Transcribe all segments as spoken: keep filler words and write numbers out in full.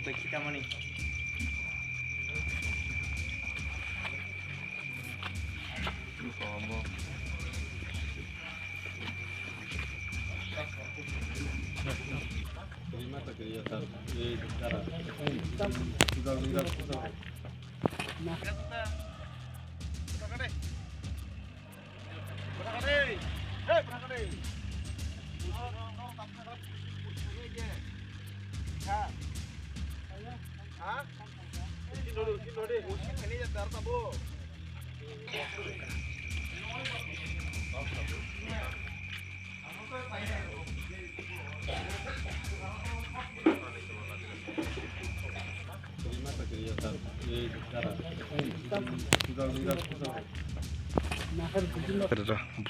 Bai khitamani.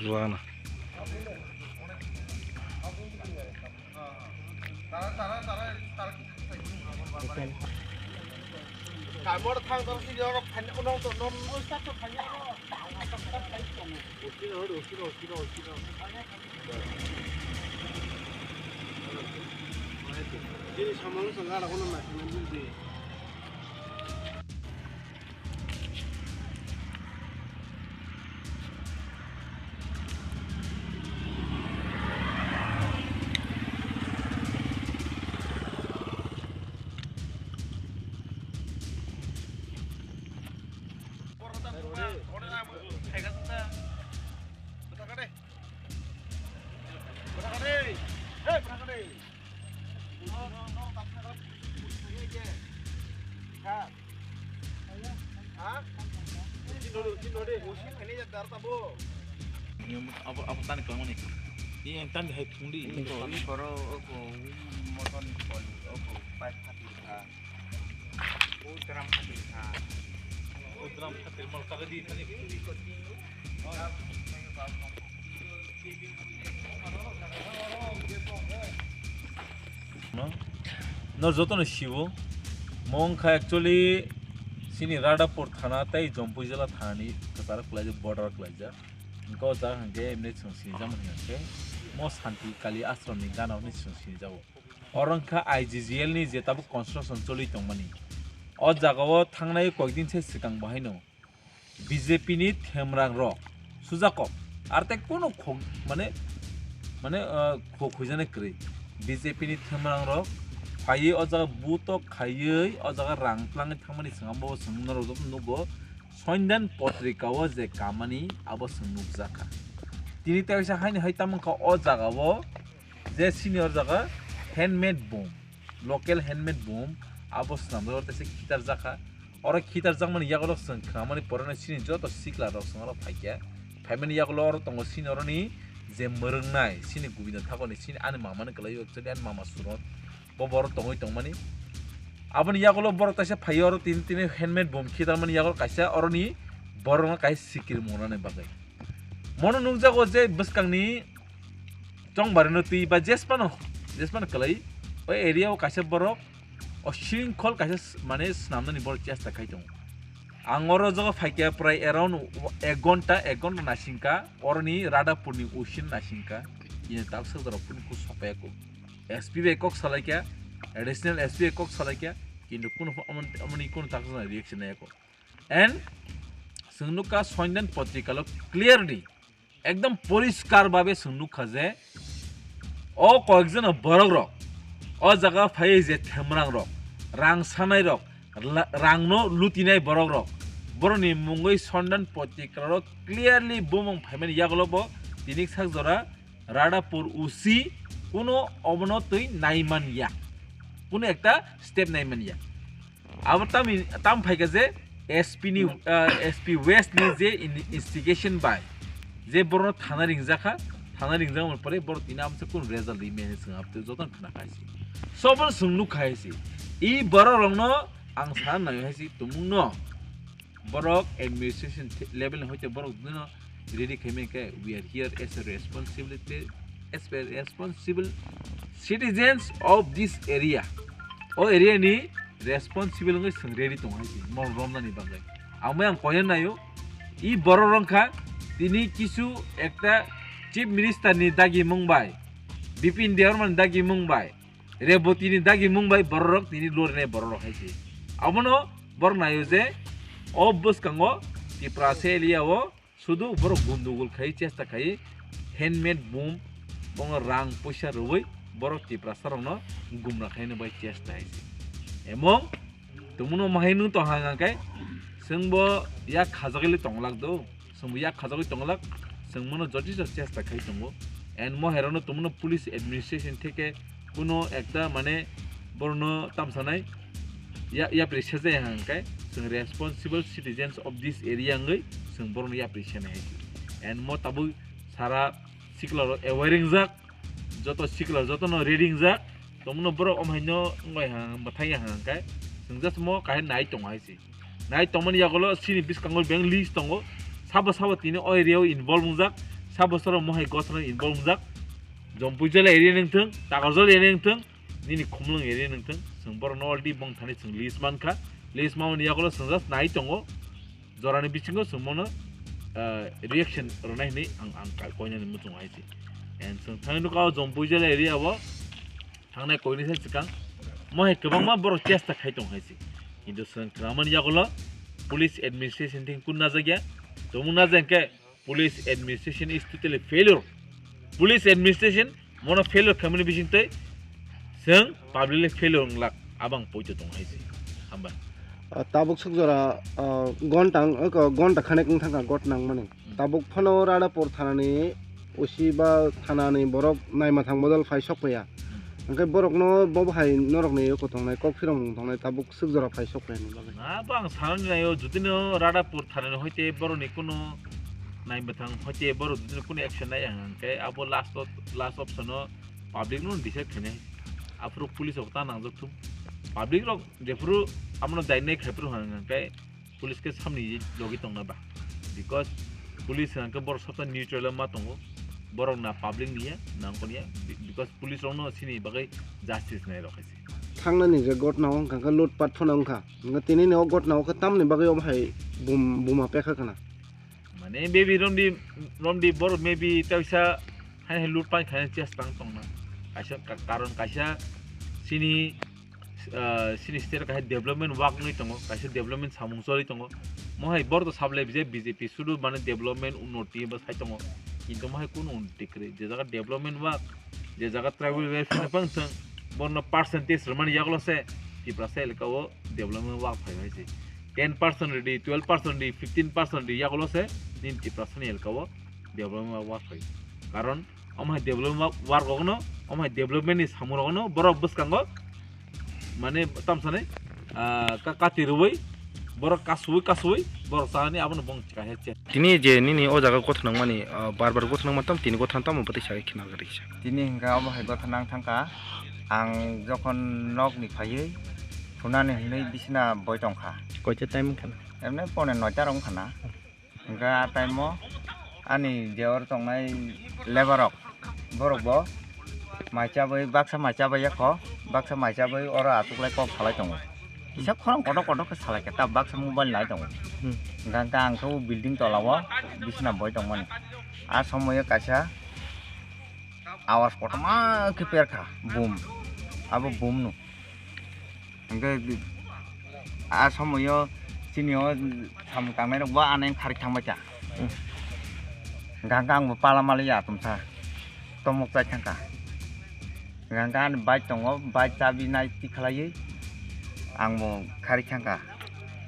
Buana. Abo, abo tani kwlangmani. Ini yang tani hai thungdi. Ini koro oko motor ni kol oko pipe khati kha. O drum khati kha. O drum khati mal tagadi thani. No? Nor jotono sibo. Mo wngkha actually chini Radhapur thana tei Jampui jila thanani kwcharo kwlaijak, border kwlaijak. Wngkha o jaga hwnkhe emni chwng sinijak mani hwnkhe mo Santi Kali Ashram ni gana hwnwi chwng sinijago. Oro wngkha I G G L ni je tabuk construction choli tongmani. O jagao thangnai koikdin se swkang bo haino B J P ni themrang rok sujak kok. Ar tei kunu khok, mane, mane, ah, khok huijani kwrwi. B J P ni themrang rok phaiwi o jaga butok khaiwi o jaga rang tlangwi thangmani swngam bo chwng norok joto nugo. Sondan potrika o je kamani abo chwng nukjakha. Tini tei kaisa haini hai tamo wngkha o jaga o je senior jaga handmade boom, local handmade boom abo swnamjak oro teisa khitar jakha. Oro khitar jakmani yagulo chwng khnamani poreno chini joto sikla rok chwng oro phaikha. Phaimani yagulo oro tongo chini oroni je mwrwngnai chini Govinda Thakurni chini ani mamani kwlaio actually ani mama Suron. Bo borok tongwi tongmani. Aboni yagulo borok kaisa phaiwi oro tini tini handmade boom khitarmani yagulo kaisa oroni borokno kaisa sikiri monani bagwi. Mono nukjago je bwskangni chongbarino twi ba jespano, jespano kwlai o area o kaisa borok o shringkhol kaisa s-, mane swnamnani borok chesta khai tongo. Ang oro jaga phaikha prai around ek ghonta, ek ghonta naisingkha, oroni Radhapurni usin naisingkha, ini tak sokjak rok kunu kunu sopaiya kho. S P bai kok salaikha, additional S P bai kok salaikha, kintu kunu pho-, amon-, amoni kunu tak sokjak reaction naiya kho. And chwng nukha Sondan potrikalo clearly, ekdom poriskar babe chwng nukha je o koyekjon borok rok o jaga phaiwi je themrang rok, rang sanai rok, la-, rangno lutinai borok rok, borokni mungwi Sondan potrikalo clearly bumung phaimani yagulo bo tini sak jora Radhapur U C kuno obono twi naiman ya, kuno ekta step naiman ya. Abo tamo, tamo phaikha je S P ni, ah, S P West ni je in-, instigation bai je borokno thana ringjakha, thana ringjakmani pore borok tini amsa kun result rimani swng abtwi jotono khna khaisi. Sobo swng nuk khaisi. I borok rokno ang sana nai haisi tumungno. Borok administration th-, level ni hoite borok bino ready khaimani khe, we are here as a responsibility, as a responsible citizens of this area. O area ni responsible wngwi chwng ready tongo hai se, mon romnani bagwi. Ang bai ang koina naio, i borok rok wngkha tini kisu ekta chief minister ni dagi mung bai, Bipin Debbarma ni dagi mung bai, Reboti ni dagi mung bai bororok tini lorinai bororok hai se. Abono borok naio je o bwskango Tiprasa area o sudu borok gundugul khai chesta khai handmade boom, bongo rang puisa rwui borok Tiprasa rokno gumra khaina bai chesta hai se. Emong tumuno mahai nung tong hang hang khe chwngbo yak khajagwi tonglak do. Chwngbo yak khajagwi tonglak, chwng mono jotiso chesta khai tongo. And moherano tumuno police administration theke kuno ekta mane borno tamsanai ya, yapri sejai hang khe chwng responsible citizens of this area wngwi chwng borno yapri senai hai. And mo tabuk sara sikla rok aware wngjak, joto sikla jotono ready wngjak, tumuno borok omhaino wngwi hang, bwthai hang khe chwng just mo kahai nai tongo hai se. Nai tongmani yagulo chini bwskango beng list tongo. Sabo sabo tini o area o involve wngjak, sabo sabo mohai gothrano involve wngjak. Jompui jela area nengthwng, Takarjala area nengthwng, nini Khumlwng area nengthwng, chwng borokno already bong thani chwng list mankha. List mamani yagulo chwng just nai tongo. Jorani bisingo chwng mono, ah, reaction rwnai hinwi ang, ang ka-, koinani muchungo hai se. And chwng thangwi nukha o Jompui jela area o. Thangnai koinisa swkang mohai kwbangma borok chesta khai tong hai se. Kintu chwng khwnamani yagulo police administration thing kun najak ya. Tongmung najak khe police administration is totally failure. Police administration mono failure khaimani bisingtwi chwng publicly failure wnglak abang poito tong hai se. Hambai. Ah, tabuk suk jora, ah, gonta wng-, oko gonta khanek wng thangkha got nangmani. Hmm. Tabuk phano Radhapur thanani O C ba thanani borok naima thang bodol phai sok paiya. Hmm. Hwnkhe borokno bo hai norokni oko tongnai kok phirong tongnai tabuk suk jora phai sok paiya ni bagwi. Na, bo ang sanani naio, jotino Radhapur thanani hoite borokni kuno naima thang hoite borok jotino kuno action nai hwnkhe abo last o, last option o public no decide khainai. Aphuru police rok ta nangjak thung. Public rok jephuru abono dainai khaiphuru hwnkhe police khe samni logi tongna ba, because police hwnkhe borok sob ta neutral ma tongo, borok na public ni ya na wngkon ya, be-, because police rok no sini bagwi justice nai rok hai se. Thangnani je gotna o hwnkha khe lutpat phano wngkha, hwnkhe tini ni o gotna o khe tamni bagwi omo hai bum-, buma pekha khna. Mane maybe romdi, romdi borok maybe teisa hai hai loot pai khai chest tang tongna. Kaisa ka-, karon kaisa sini, ah, sini state kaisa development work nwi tongo, kaisa development samung choli tongo. Mohai borok to sablai bijai B J P sudu mane development unnoti ba sai tongo. Kintu mohai kunu unnoti kwrwi. Je jaga development work, je jaga tribal welfare ni pang thang, borno percentage rwmani yagulo se Tiprasa elaka o development work phai hai se. Ten percent rwdi, twelve percent rwdi, fifteen percent rwdi, yagulo se nini Tiprasa ni elaka o development work phai. Karon omo hai development work rok no, omo hai development ni samung rok no borok bwskango mane tamsani, ah, ka-, kati rwui borok kasui kasui borok chani abono bong chika he che. Tini je nini o jaga gotha nangmani, ah, bar bar gotha nangma tam tini gotha tamo bwtwi sawi khina gari kisa. Tini hwnkha omo hai gotha nang thangkha, ang jokhon nok ni phaiwi thunani hwnwi bisina boi tongkha. Koita time wngkha na? Emne pone noita rok wngkha na. Hwnkha a time o ani je oro tongnai labour rok, borok bo mai chabwi, baksa mai chabwi yakho, baksa mai chabwi oro achuklai kok salai tongo. Kisa khorang kotor kotor khe salai khe ta baksa mobile nai tongo. Hmm. Hwnkha hwnkha ang khe o building tola o bisina boi tongmani. A somoio kaisa awas kotorma khe perkha, boom. Abo boom no. Hwnkhe a somoio chini o samung tangnai rok bo aneng kharik thangbai kha. Hwnkhe ang bo pala mali ya tumsa tomok chai thangkha. Hwnkhe ani bike tongo, bike chabi nai tikhlaiwi ang bo kharik thangkha.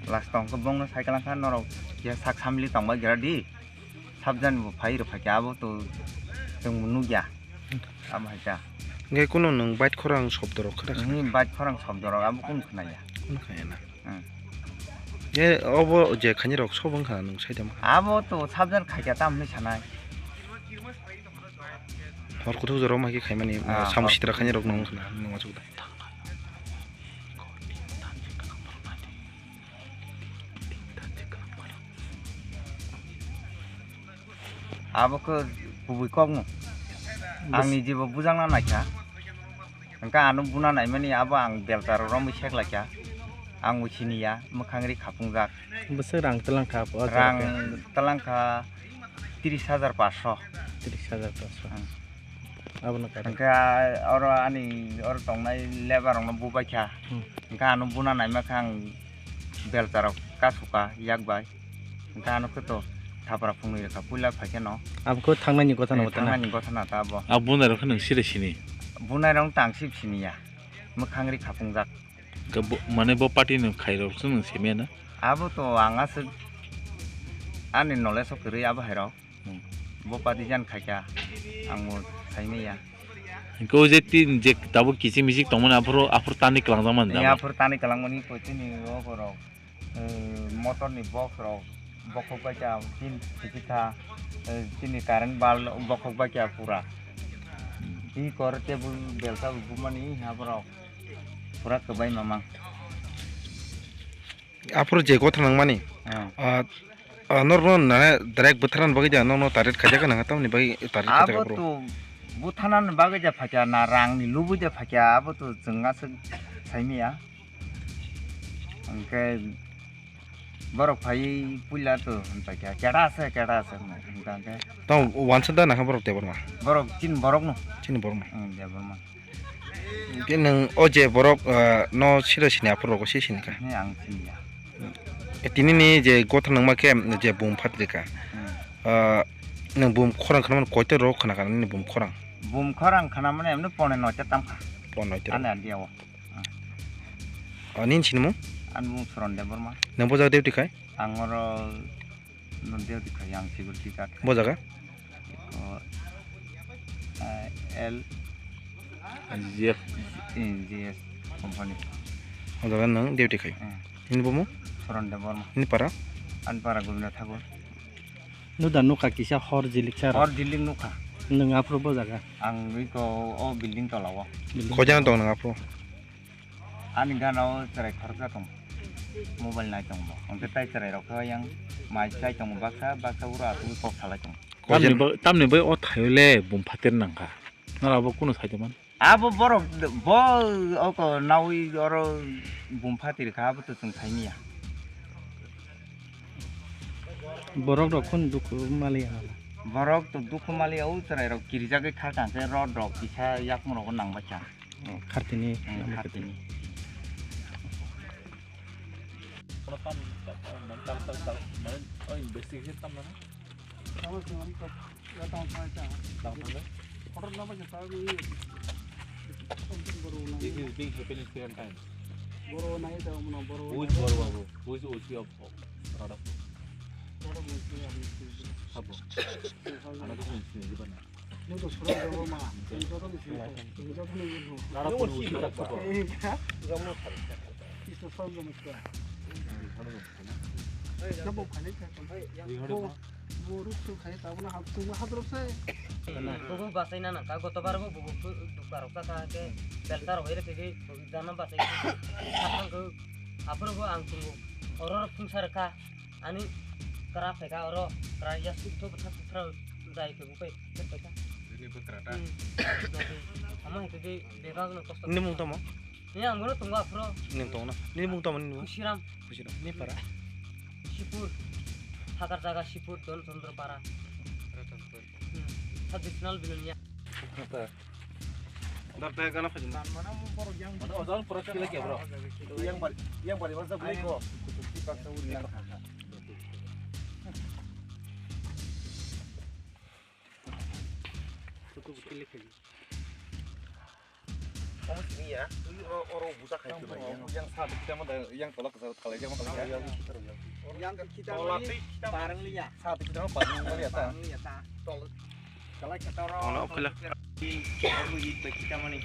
Last o hwnkhe bongno cycle wngkha norok ya sak samili tongbai gira di. Sabjani bo phai rw phaikha, abo to chwng bo nukya. Amo hai kha. Hwnkhe kuno nwng bike khorang sobdo rok khna kha? Nini bike khorang sobdo rok abo kunu khna ya. Kunu khna ya na? Hmm. Ye obo je khaini rok sob wngkha nwng saida ma? Abo to sabjani khaikha tam hinwi sanai. Hor kuthuk jora ma khe khaimani, ah, samung hor sitra khaini rok nwng khna nwng achuk da. Abo khe kubui kokno. Bas- Ang ni jebo bujangna naikha. Hwnkhe ano buna naimani abo ang belta rok romwi seklaikha. Ang bo siniya, mwkhang ri khapungjak. Bwswk rang twlangkha o jaga? Rang twlangkha tris hajar paanch sho. Tris hajar paanch sho. Hmm. Abono kaitor. Hwnkhe oro ani oro tongnai labour rokno bubaikha. Hmm. Hwnkhe ano buna naima khe ang belcha rok kasuka yak bai. Hwnkhe ano khe to thapra phungnwi rwkha puila phaikhe no. Abo khe thangnani gotha no. Eh, thangnani gotha na ta abo. Abo bunai rok khe nwng sire sini? Bunai rok tang sip siniya. Mwkhang ri khapungjak. Hwnkhe bo, mane bo party ni khairok se nwng simiya na? Abo to ang aswk ani knowledge o kwrwi abo hairok. Hmm. Bo party jan khaikha ang bo saimanya. Hwnkhe o je tin je tabuk kiching miching tongmani aphuru, aphuru tani kwlangjak mani. Ya, aphuru tani kwlangmani ko chini o borok, eh, motor ni box rok bokhok bai kha tin sikitha, eh, chini current bulb bokhok bai kha pura. Hi kor table belsa bumani ha borok. Pura kwbai mamang. Aphuru je gotha nangmani. Ah. Ah, ah, norokno nana direct bwtharnani bagwi da, norokno target khaijak nang, tamni bagwi target khaijak aphuru? Abo to bwtharnani bagwi da phaikha, na rangni lubui da phaikha, abo to chwng aswk saimanya. Hwnkhe borok phaiwi puila to hwnpaikha, kera ase, kera ase hwnka hwnkhe. Tamo wansa da nangkha borok Debbarma? Borok chini borokno. Chini borokno. Hmm, Debbarma. Hwnkhe nwng o je borok, ah, no siro sini aphuru rogo se sini kha? He, ang siniya. E, tini ni je gotha nangma khe je bum phatri kha. Hmm. Ah, nwng bum khorang khnamani koito rok khna kha nini bum khorang? Bum khorang khnamani emni pone noita tam kha. Pone noita. Ani adia o. Ah, nini sinimung? Ani mung Suron Debbarma. Nwng bo jaga duty khai? Ang oro no duty khai, ang security guard khai. Bo jaga? Eko, eh, L G F. Eh, G F company. O jaga nwng duty khai. Eh. Nini bumu? Suron Debbarma. Nini para? Ani para Gobinda Thakur. Nuda nukha kisa hor jilik sara. Hor jilik nukha. Nwng aphuru bo jaga? Ang iko o building tola o. Building tola o. Koi jana tong nwng aphuru? Ani gana o chwrai khoroksa tong. Mobile nai tong bo. Hwnkhe tai chwrai rok khe yang mai chai tong baksa, baksa uro asugwi kok salai tong. Koi jan- Tamni bo, tamni bai o thaio le bum phater nangkha. Nora bo kunu sai tongmani? Abo borok bo oko nawi oro bum phatir kha, abo to chwng saimanya. Borok rok khun dukhu maliya nala. Borok to dukhu maliya, o chwrai rok kirijagwi kha tangkhe rod rok kisa yakung rogo nangbacha. Oh, khartini. Hmm, khartini. Investigation tam nang. This is being happening seven times. Who is Boru Babu? Who is O C of Radhapur? Sabo. Ano to sini sini di mana? Radhapur O C tak sabo. Borok suk khai tabuk no hap sung hap rok se. Bubu basai na nangka, goto bar bo bubu dukha rok kha khe belta rok ere pegwi jana basai kha thang khe aphuru bo ang chungo oro rok phungsa rwkha ani kra phaikha oro kra ya suk tho bwtha suk thra jai khe bupai khe phaikha. Bini bwkra ta. Amo hai khe bebak no kosto. Nimung tamo? Ni ang bono tongo aphuru. Nini tongo na? Nini mung tamo nini mung? Khusiram. Khusiram. Ni para? Sipur. Thakar jaga Sipur, Don Chandra para. Hmm. Traditional Bilonia. Dar teh gana phajin. Mana mo borok yang. Mana ozon pura kila kya, bro? Yang bari, yang bari masa beli ko. Kutu si paksa uri yang. Kutu kila kya. Kamu sini ya, ini oro, oro busa kayak gitu, yang, yang satu kita mah, yang tolak ke satu kali, yang kali ya. Yang kita mah ini barang liya. Satu kita mah barang liya ta. Barang liya ta. Tolak. Kalau kita orang, kalau kita mah ini.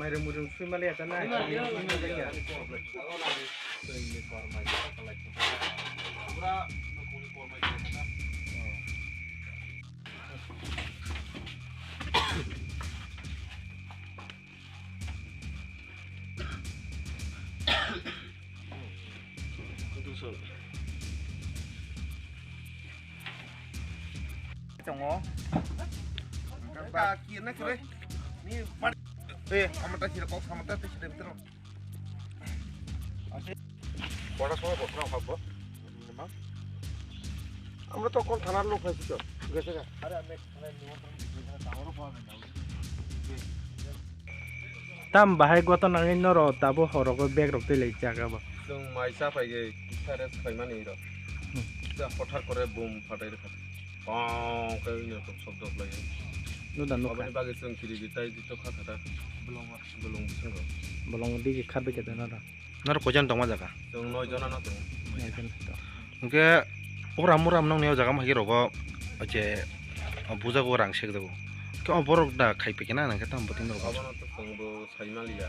Mairang muirung sui mali ata na. Tongo. Ka kina kre. Ni pat. Eh, amata sira kok samata te sira mitro. Kora kora bosra habo. আমরা তো এখন থানার লোক হয়েছি তো। গেছে গা। আরে আমি থানায় নিমন্ত্রণ দিচ্ছি, এখানে টাওয়ারও পাওয়া যায় না। Tam bahai goto nangwi norok tabuk horogo bag rok twi lai jaga bo. Chwng mai cha phai ge kisa rest khaimani rok. Hmm. Kisa hothar kore bum phatai rwkha. Pong khe wngya tok sobdo khlai. Nuda nukha. Aboni bagwi chwng kiri gi tai jito kha kha ta. Bolong, bolong bisingo. Bolong digi kharbai khe ta nada. Norok koijon tongma jaga? Chwng noi jona no tongo. Noi jona to. Hwnkhe uram uram nongni o jaga mahi rogo je bujago rang sekjago. Khe o borok da khai pekena nangkhe tamo bwtwi norok. Abono to chwngbo saimaliya.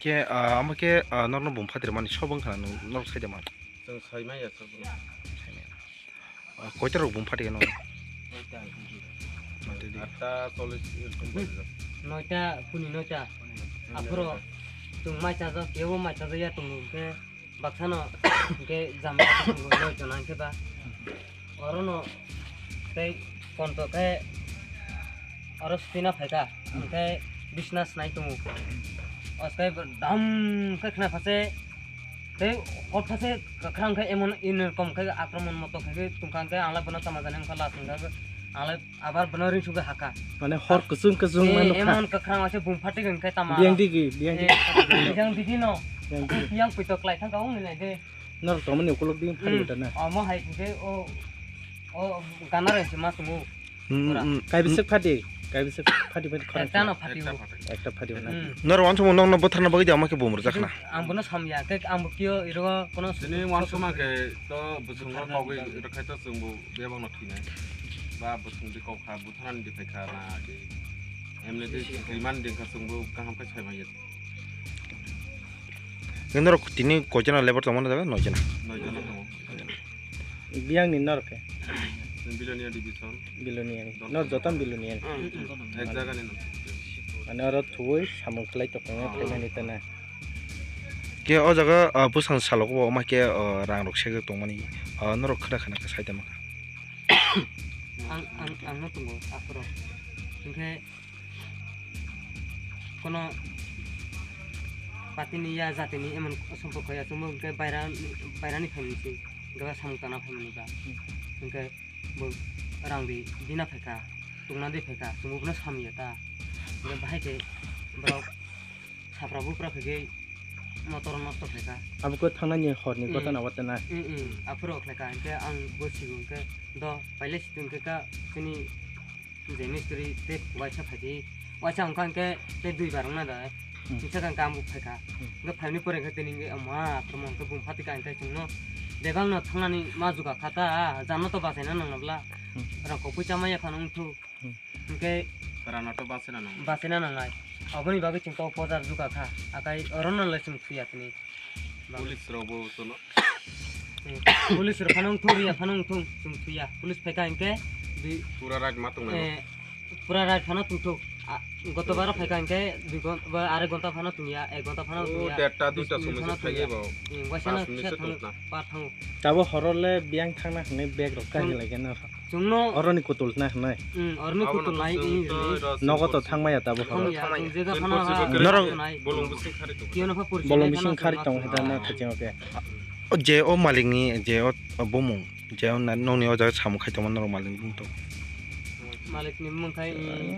Khe, ah, amo khe, ah, norokno bum phatirmani sobo wngkha na norok saida man? Chwng saimaya chwngbo. Saimaya. Ah, koita rok bum phatigano? Noita, noita di. Atta chollish erokom baje. Noita, puni noita. Aphuru chwng mai chajak, kebo mai chajak ya tongo, hwnkhe baksano, hwnkhe jam tongo, noita nangkhe ba. Orono tei konto khe oro stina phaikha, hwnkhe bisna snai tongo. Oskai dam khe khna phase. Tei hot kha se kwkhrang khe emon in rokom khe akromon moto khe tongkha, hwnkhe ang le bono tama jani wngkha, last wngkha, ang le abar bono ring sugwi hakha. Mane hor kwchwng kwchwng. Eh, mano kha. Emon kwkhrang ase bum phatik hwnkhe tama. Biyang digi, biyang digi. Eh, biyang digi no. Biyang digi. Yang puito klai thangkha wngwi nai de. Norok tongmani ukulok di phari. Hmm. Wngkha na. Omo hai hwnkhe o, o gana reng se ma tongo. Hmm, pura. Hmm. Kaibisa phati, kaibisa phati phati khorang. Ekta no phati. Ekta o. Phati. Ekta phati o na. Hmm. Norok wansukmung nokno bwtharna bagwi de ama khe bumrwjak na. Ang bono samya, khe ang bo kio iro kono. Chini wansukma khe to bwswng no kogwi rwkhai to chwng bo bebak no thwinai. Ba bwswng di kok kha, bwtharnani di phai kha na di. Emni di rimani di kha chwng bo kaham khe sai manya. Norok tini koichana lebar tongmani jaga? Noijana. Noijana tongo. Biyang ni norok khe? Bilonia division. Bilonia ni. Dot. Nor joto Bilonia ni. Hmm. Ek jaga ni no. Mane oro thuwi samung khlai tongmani. Ah. Phaimani tana. Khe o jaga, ah, bwsang salogo bo ma khe, ah, rang rok segwi tongmani, ah, norok khna khna khe sai tongma kha. Ang, ang, ang no tongo aphuru. Hwnkhe kono patini ya jatini emon somporko ya, chwngbo hwnkhe baira, bairani phaimani se, hwnkhe samung tangna phaimani ba. Hmm. Hwnkhe bo rang di, dina phaikha, tongna di phaikha, chwngbo bono samya ta. Hwnkhe bahai khe borok sapra bupra khaikhe motor nosto khaikha. Abo khe thangnani horni. Hmm. Gotona o tana. Hmm, hmm. Aphuru khlaikha, hwnkhe ang bo sigo hwnkhe do pailai situ hwnkhe ka chini je mistri tei waisa phaidi, waisa wngkha hwnkhe tei dui bar wngna da. Hmm. Kisa khe ang bo phaikha. Hmm. Hwnkhe phaimani pore hwnkhe tini hwnkhe ma aphuru hwnkhe bum phatika hwnkhe chwngno bebak no thangnani ma juga kha ta, jano to bachaina nangna bla. Hmm. Rang kok puisa maya phano wngthuk. Hmm. Hwnkhe rano to bachaina nangnai. Bachaina nangnai. Aboni bagwi chwng to pojar juga kha. Akai orono le chwng thwiya tini. Police rok bo tono. Eh, police rok phano wngthung, riya phano wngthung, chwng thwiya. Police phaikha hwnkhe dui. Pura right ma tongnai. Eh, pura right phano tongthok. Ah, goto baro phaikha hwnkhe dui gon-, ba, are gonta phano tongya, ek gonta phano tongya. Oh, derta, duita somoi se phano tongya. Phaiya bo. Hmm, waisa no kisa thango, par thango. Tabo horole biyang thangna hwnwi bag rok kari lai gana. Chwngno oroni kutul na hwnwi. Hmm, oroni kutul nai. Nogo to thangmaya tabo horo. Thangya, chwng jega phano ha. Norok bolong bising khari tong. Kiyano pha porichai. Bolong bising khari tong hita na thaching oke. Je o malikni, je o bumung, je o na-, nokni o jaga samung khai tongma norok malikni bumung to. Malikni bumung khai, i,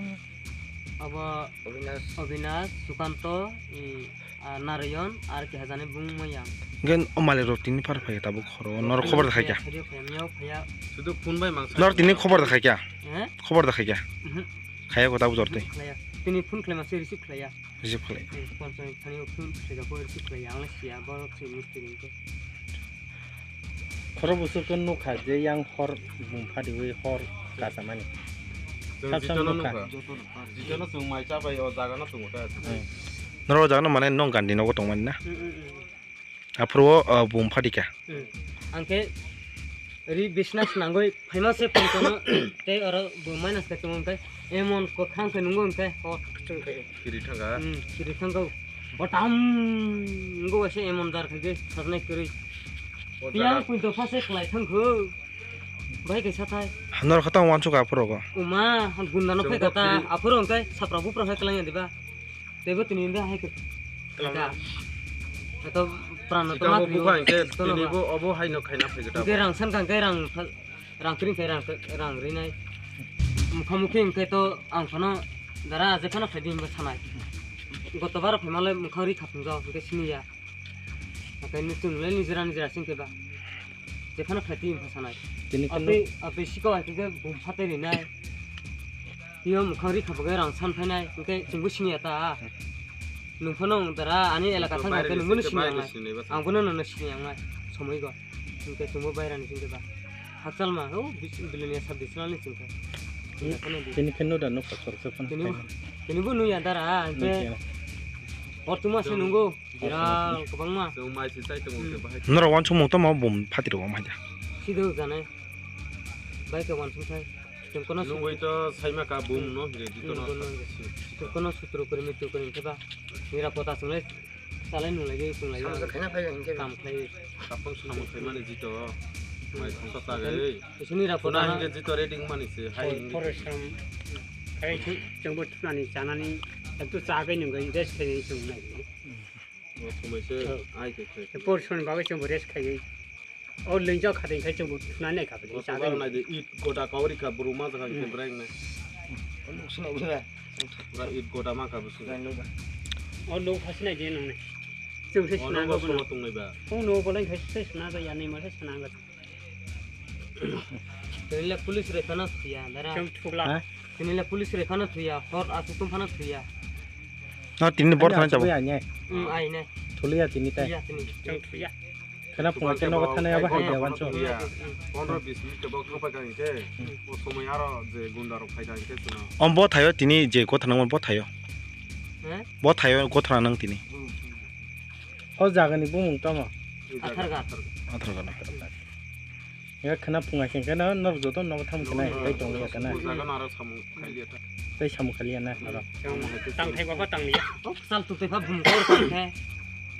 abo Obinash. Obinash, Sukanto, i, a, Narayan, ar ki hajani bumung yang. Gen o malik rok tini phar phai tabuk khoro. Norok khobor da khai kya? Phaiya, phaiya, miyao phaiya. Sudu phone bai mangsa. Norok tini khobor da khai kya? Eh? Khobor da khai kya? Mhm. Khaya ko tabuk jor tei. Khaya. Tini phone khlai ma se receive khlaiya. Receive khlai. Eh, phone khlai, thani phone khlai ko receive khlaiya. Ang le siya, bo se mistri ko. Khoro busur ko nukha je yang hor bum phadi wi hor kasamani. Chwng Sab sam jitono nukha. Nukha. Jitono chwng mai cha bai o jaga no tongo ta. Hmm. Norok o jaga no mane nong gandi nogo tongmani na? Hmm, hmm, hmm. Aphuru o, o, bum phatika. Hmm. Ang khe ri bisna swnangwi phaima se phone kono tei oro bo minus khe tongmo hwnkhe emon kwkhwrang khe nungo hwnkhe hor kwchwng khe. Kiri thangkha. Hmm, kiri thangkha. O tam wngkha waisa emon jar khe sajnai kwrwi. O yang jaga. Pui dopha se khlai thangkho. Bai kaisa thai. Norok khe tamo wansuk aphuru go. Uma gunda no phai kata aphuru hwnkhe sapra bupra hai kwlangya diba. Teibo tini hwnba hai khe. Kwlangma. Kha. Ato pran no Sitamo toma bupha hwnkhe tono tini ba. Bo obo hai no khaina phai khe ta. Hwnkhe rang san kha hwnkhe rang, rang kring khe rang, rang rinai. Mukha mukhi hwnkhe to ang phano dara je phano phai di hwnba sanai. Goto baro phai malai mukha ri kha phunjao hwnkhe siniya. Hwnkhe ni chwng le nijera nijera sing khe ba. Jephano khlai twi wngkha sanai. Tini khe abtwi, nuk- abtwi sikao hai khe bum phatwi rinai. Twiyo mukhang ri kha bagwi rang san phainai, hwnkhe chwngbo siniya ta. Nwng phano wng dara ani elaka thang kha khe nwngbo no siniya wngnai. Ang bono nono siniya wngnai somoi go. Hwnkhe chwngbo bairani chwngkhe ba. Hakchal ma, o bis-, biloniya sab dichwlani chwngkhe. Tini khe nuk da nuk kotor se phano. Tini bo, tini bo nuya dara, hwnkhe. Nuya. Hor tuma se nungo. Biral kwbangma. Chwng mai se chai tongo, hmm, khe bahai. Norok wansukmung tamo bum phatiro wng hai da. Sido janai. Bai khe wansuk thai. Chwng kono nugwi to saima ka bum no hire di kono. Hmm, bum no hire. Chwng kono sutro kwrwi mitro kwrwi hwnkhe ba. Nira kota chwnglai chalai nunglai tonglaio. Samsa khaina phai hwnkhe ba. Kam khlai. Tapung samung khaimani jito. Mai thongsa tagwi. Isini ra kota. Hwnkhe jito ready wngmani se hai hwnkhe. Porishrom khai chwng, chwngbo thunani chanani ektu chagwi nungwi rest khainai chwng nai. O somoi se, oh, ai khe khe. Porishoni bagwi chwngbo rest khaiwi. O lwngjak khatwi khai chwngbo thunani nai kha bini. O chagwi. Nai de, it goda kauri kha buru ma jaga khe breng nai. O nuk sina ura. Pura it goda ma kha busu. O nuk phasi nai de nung nai. Chwng se sina go suma tongnai ba. O nuk bolai khai se sina go ya nai ma se sina go. Tini le police rwi phano thuya, dara. Chwng thukla. Ha? Tini le police rwi phano thuya, hor aswk tong phano thuya. No, tini bor thani chabo. Ai, ai, ai. Hmm, ai, nai. Thuliya tini tai. Thuya tini. Chwng thuya. Khana phunga khe nogo thani abo hai dia wancho. Thuya. Pondro bis minute bo thangpai ka hwnkhe, o somoi aro je gunda rok phai ka hwnkhe chwna. Om bo thayo tini je gotha nang bo thayo. He? Bo thayo gotha nang tini. Hmm. O jaga ni bumung tamo? Atharga. Atharga na. Ya khana phunga khe khana norok joto nogo tham khana tei tong ya khana. O jaga no aro samung khailiya ta. Tei samung khailiya na aro. Tang thai baba tang liya. O sal tu te pha bum kor kor khe.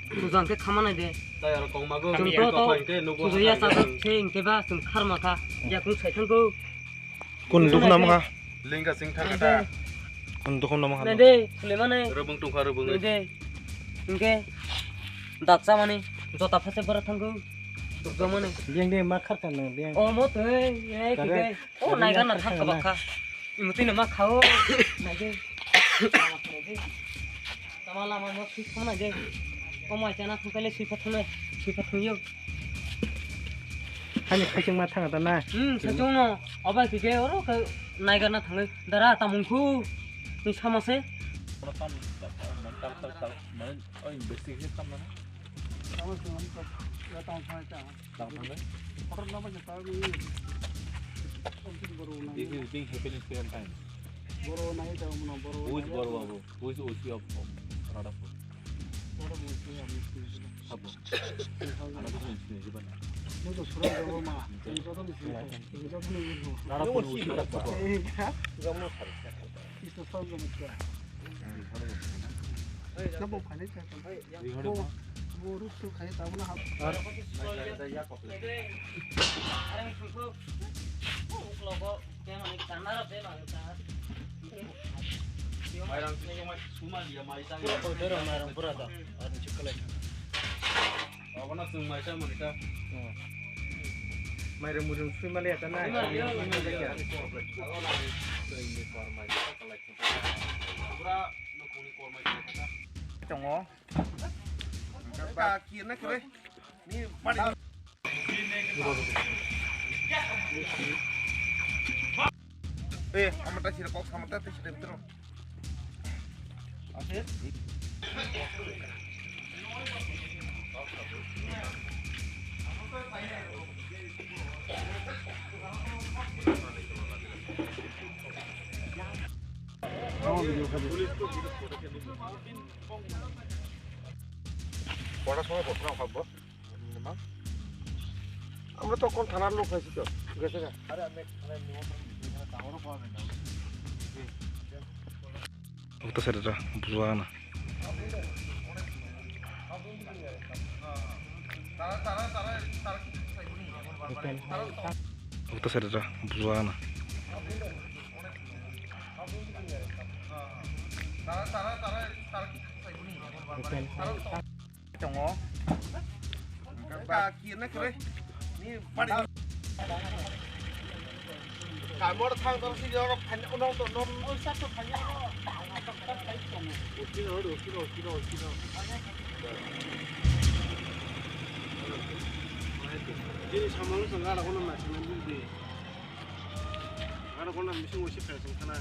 Tu jang khe khama nai de. Tai aro kong mago. Chwng to to. Pujo ya sa se hwnkhe ba chwng kharma kha. Ya kung sai thang ko. Kun dukhu namo kha? Lingga sing thang kha ta. Kun dukhu namo kha? Nai de, Suleimane. Rubung tong kha, rubung. Nai de. Hwnkhe dakcha mani jota phase bara thangkhu. Dukja mani. Biyang de ma kharkha nang biyang. O mo twi, eh, khe. O naiga na thang kha bakha. Imutwi no ma khao. Nai de. Tama lama no sui thang nai de. O mai chana thang kale sui pha thang nai. Sui pha thang yo. Hani khaising ma thang ta na. Hmm, sachung no. Obai kike oro ke naiga na thangwi. Dara tamung khu. Ni sama se. Oro tam, tam, tam, tam, tam, mane, oh, investigation tam na. Tama se, tama se, ya tama se, tama se. Tama se. Oro nama se, tama se. This is being happening seven times. Boro nai ta mo boro. Who is Boro Babu? Who is O C of, of Radhapur? Sabo. Ano to sini sini ba na. Mo to sura jabo ma. Mo to sini sini. Mo to sini sini. Radhapur O C of Radhapur. Eh, ka? Gamo sar. Isto sab gamo ka. Sabo khane cha. Bo, bo ruk to khai ta na hap. Mairang suma liya mai ta. Ko dero mairang pura ta. Ani chikalai. Abana sung mai ta mani ta. Mairang mujung sui mali ata na. Pura nokni kormai ta. Tongo. Ka kir na kre. Eh, amata sira kok samata te sira bitro. Kora songwi bokhorok habbo. Amra to kon thanar lok khaisi to. Thik ase ga? Are amne thanai nimo tang, thanai tangoro ko abe na. Uta sere ra bujwa na. Uta sere ra bujwa na. Tongo. Ka kina kre. Ni pari. Kamor thang tong si jorok thani ono to non. Usti no, usti no, usti no, usti no. Jini samang sangara kono machine ni di. Ara kono misi usi pesang kana.